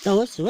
Tau xwb.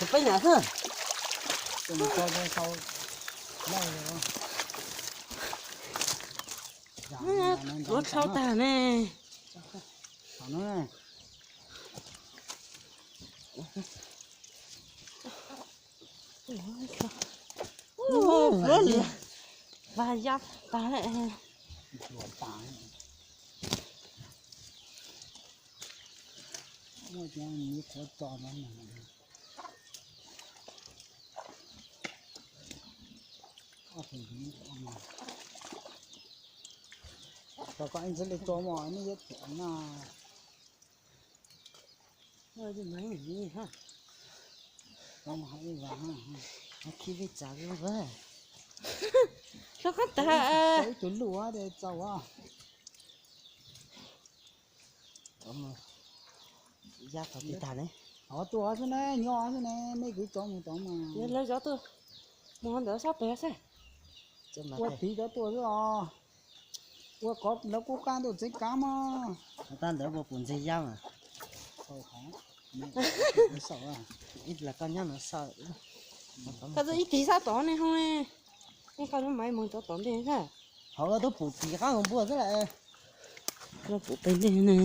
Tsis peb nyam xwb. Ua tshau tag ne. Vaj ya tag lawm. Tau koj ib ntxwg li tso mos nej yuav tiam no. Khib vij tsav lub. Sab qab tag. Ib tug luj de txaus. Ya tau tiv tag ne. Hov tuaj xwb ne, nyob xwb ne, nej kwv tso mus tod mas. Lawv zov tuaj, mus ntawd sab pem xwb. Ua tiv cov tuaj xwb os. Ua qov lawv kuj qab ntuj tsev kav mog. Tag ntawd puas pum ntxeg yab mas. Ib los koj nyob no saib. Koj twb ib tig sab tod ne ho ne. Nej koj lub maiv mus rau tom ntej na. Hov koj twb pum tig qab npua xwb lawm. Koj pum pem ntej ne.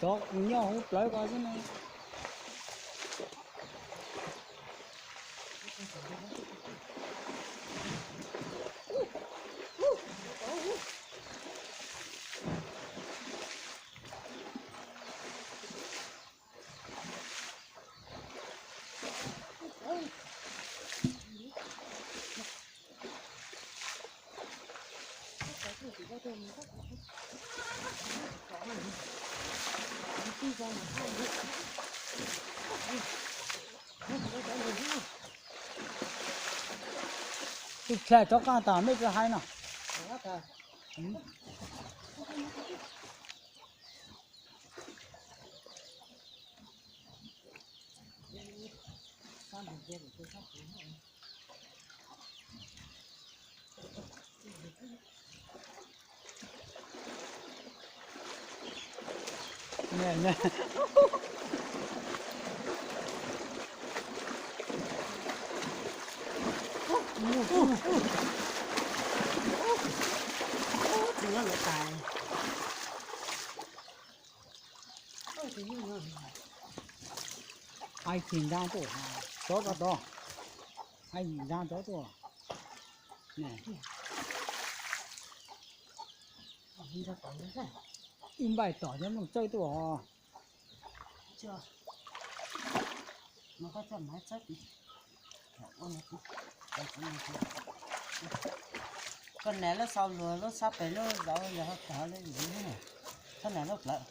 Cov nyob hauv plawv ko xwb ne. Twb tshaj rov qab tas mej tsis hais no. Nyob lawv tais. Ai tsis ntag tuaj, tov ko tov. Ai ntag tov tuaj. Ib npaij tom cov nplooj tsawb tuaj os. Koj niam lub xaus luag lub sab pem lub zauv yog kawg li, koj niam lub plawv.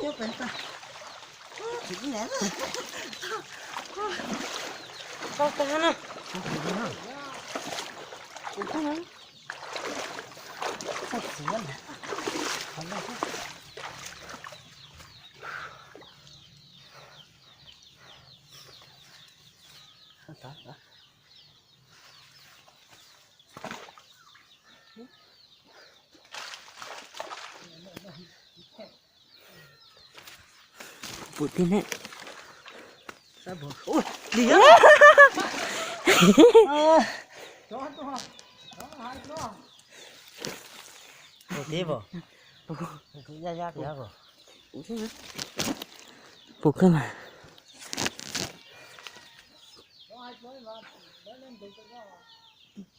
Nyob pem tag. Tsis ib niam. Tau tag na. Tsis tag na. Txog txiv na. Pum tib ne. Ua, ua. Pum tib pum. Yaj yaj pum. Pum kawg mas.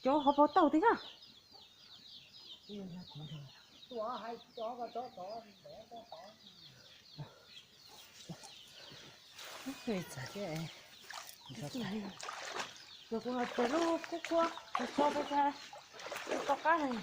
Cov hauv paus tauj tiag. Kuv los tes lub kub kub, kuv tso pes tsawg, kuv tau qab li.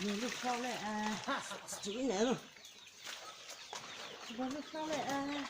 Nws lub hlau le, tsis ib niam lub, nws lub hlau le.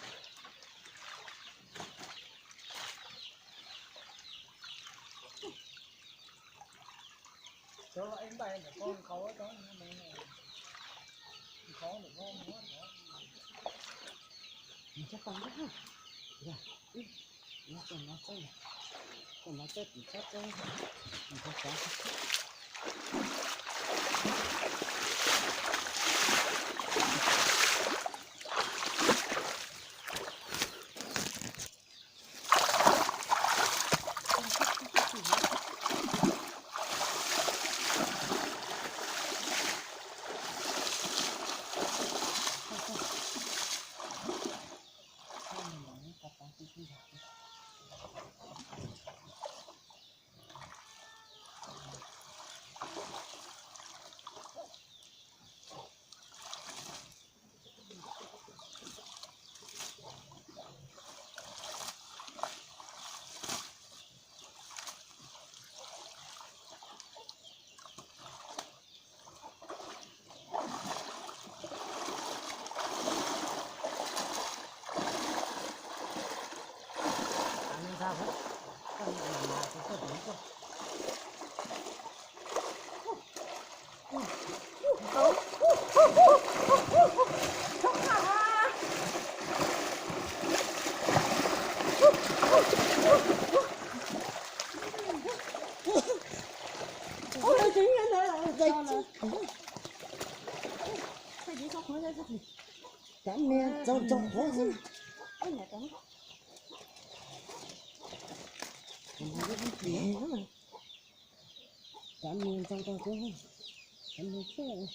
Cov niag txaus txaus qhuav xwb. Cov niag txaus txaus qhuav, cov niag txawj.